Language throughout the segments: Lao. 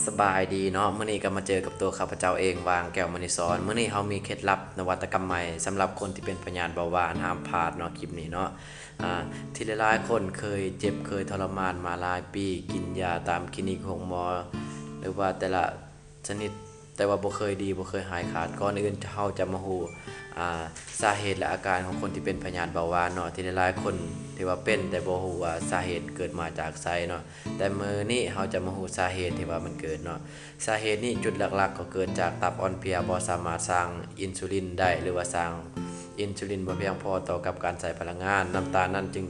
ສະບາຍດີເນາະ, ມື້ນີ້ກໍມາເຈີກັບຕົວຂ້າພະເຈົ້າເອງ ຫວ່າງ ແກ້ວມະນີສອນ. ມື້ນີ້ເຮົາມີເຄັດລັບນະວັດຕະກຳໃໝ່ສຳລັບຄົນທີ່ເປັນພະຍາດເບົາຫວານ. ຫ້າມພາດເນາະຄລິບນີ້ເນາະ. ອາ ທີ່ຫຼາຍໆຄົນເຄີຍເຈັບເຄີຍທໍລະມານມາຫຼາຍປີ, ກິນຢາຕາມຄລີນິກໂຮງໝໍ ຫຼືວ່າແຕ່ລະຊະນິດ, ແຕ່ວ່າບໍ່ເຄີຍດີ ບໍ່ເຄີຍຫາຍຂາດ. ກ່ອນອື່ນເຮົາຈະມາຮູ້ ອາ ສາເຫດ ແລະ ອາການຂອງຄົນທີ່ເປັນພະຍາດເບົາຫວານເນາະ, ທີ່ຫຼາຍໆຄົນທີ່ວ່າເປັນ ແຕ່ບໍ່ຮູ້ວ່າສາເຫດເກີດມາຈາກໃສເນາະ. ແຕ່ມື້ນີ້ເຮົາຈະມາຮູ້ສາເຫດທີ່ວ່າມັນເກີດເນາະ. ສາເຫດນີ້ຈຸດຫຼັກໆກໍເກີດຈາກຕັບອ່ອນເພຍ ບໍ່ສາມາດສ້າງອິນຊູລິນໄດ້ ຫຼືວ່າສ້າງອິນຊູລິນບໍ່ພຽງພໍຕໍ່ກັບການໃຊ້ພະລັງງານ. ນ້ຳຕານນັ້ນຈຶ່ງ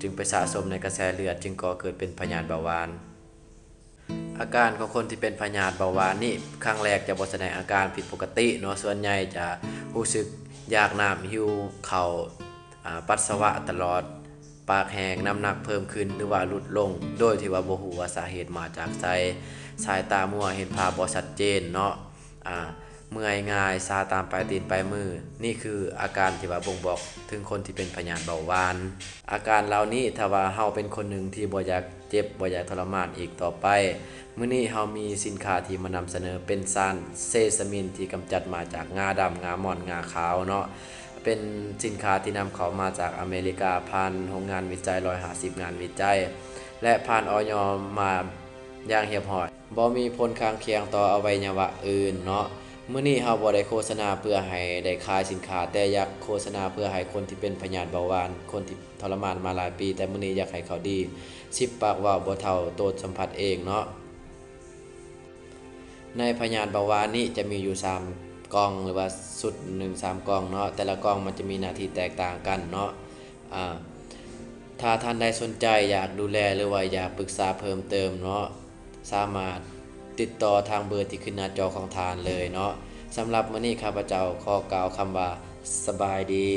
ຈຶ່ງໄປສະສົມໃນກະແສເລືອດ ຈຶ່ງກໍ່ເກີດເປັນພະຍາດເບົາຫວານ. ອາການຂອງຄົນທີ່ເປັນພະຍາດເບົາຫວານນີ້ ຄັ້ງແລກຈະບໍ່ສະແດງອາການຜິດປົກກະຕິເນາະ, ສ່ວນໃຫຍ່ຈະຮູ້ສຶກຢາກນ້ຳ, ຫິວເຂົ້າ, ອາ ປັດສະວະຕະຫຼອດ, ປາກແຫ້ງ, ນ້ຳໜັກເພີ່ມຂຶ້ນ ຫຼືວ່າຫຼຸດລົງ ໂດຍທີ່ວ່າບໍ່ຮູ້ວ່າສາເຫດມາຈາກໃສ, ສາຍຕາມົວ, ເຫັນພາບບໍ່ຊັດເຈນເນາະ, ອາ ເມື່ອຍງ່າຍ, ຊາຕາມປາຍຕີນປາຍມື. ນີ້ຄືອາການທີ່ວ່າບົ່ງບອກເຖິງຄົນທີ່ເປັນພະຍາດເບົາຫວານ. ອາການເຫຼົ່ານີ້ ຖ້າວ່າເຮົາເປັນຄົນໜຶ່ງທີ່ບໍ່ຢາກເຈັບ, ບໍ່ຢາກທໍລະມານອີກຕໍ່ໄປ, ມື້ນີ້ເຮົາມີສິນຄ້າທີ່ມານຳສະເໜີ ເປັນສານເຊຊາມິນທີ່ກຳຈັດມາຈາກງາດຳ, ງາມ່ອນ, ງາຂາວເນາະ. ເປັນສິນຄ້າທີ່ນຳເຂົ້າມາຈາກອາເມລິກາ ຜ່ານໂຮງງານວິໄຈ ຮ້ອຍຫ້າສິບງານວິໄຈ ແລະ ຜ່ານ ອອຍ ມາຢ່າງຮຽບຮ້ອຍ. ບໍ່ມີຜົນຂ້າງຄຽງຕໍ່ອະໄວຍະວະອື່ນເນາະ. ມື້ນີ້ເຮົາບໍ່ໄດ້ໂຄສະນາເພື່ອໃຫ້ໄດ້ຂາຍສິນຄ້າ, ແຕ່ຢາກໂຄສະນາເພື່ອໃຫ້ຄົນທີ່ເປັນພະຍາດເບົາຫວານ, ຄົນທີ່ທໍລະມານມາຫຼາຍປີ, ແຕ່ມື້ນີ້ຢາກໃຫ້ເຂົາດີ. ສິບປາກເວົ້າບໍ່ເທົ່າໂຕສຳຜັດເອງເນາະ. ໃນພະຍາດເບົາຫວານນີ້ຈະມີຢູ່ສາມກ່ອງ ຫຼືວ່າຊຸດໜຶ່ງ ສາມກ່ອງເນາະ, ແຕ່ລະກ່ອງມັນຈະມີໜ້າທີ່ແຕກຕ່າງກັນເນາະ. ອາ ຖ້າທ່ານໃດສົນໃຈຢາກດູແລ ຫຼືວ່າຢາກປຶກສາເພີ່ມເຕີມເນາະ, ສາມາດຕິດຕໍ່ທາງເບີທີ່ຂຶ້ນໜ້າຈໍຂອງທ່ານເລີຍເນາະ. ສຳລັບມື້ນີ້ ຂ້າພະເຈົ້າຂໍກ່າວຄຳວ່າ ສະບາຍດີ.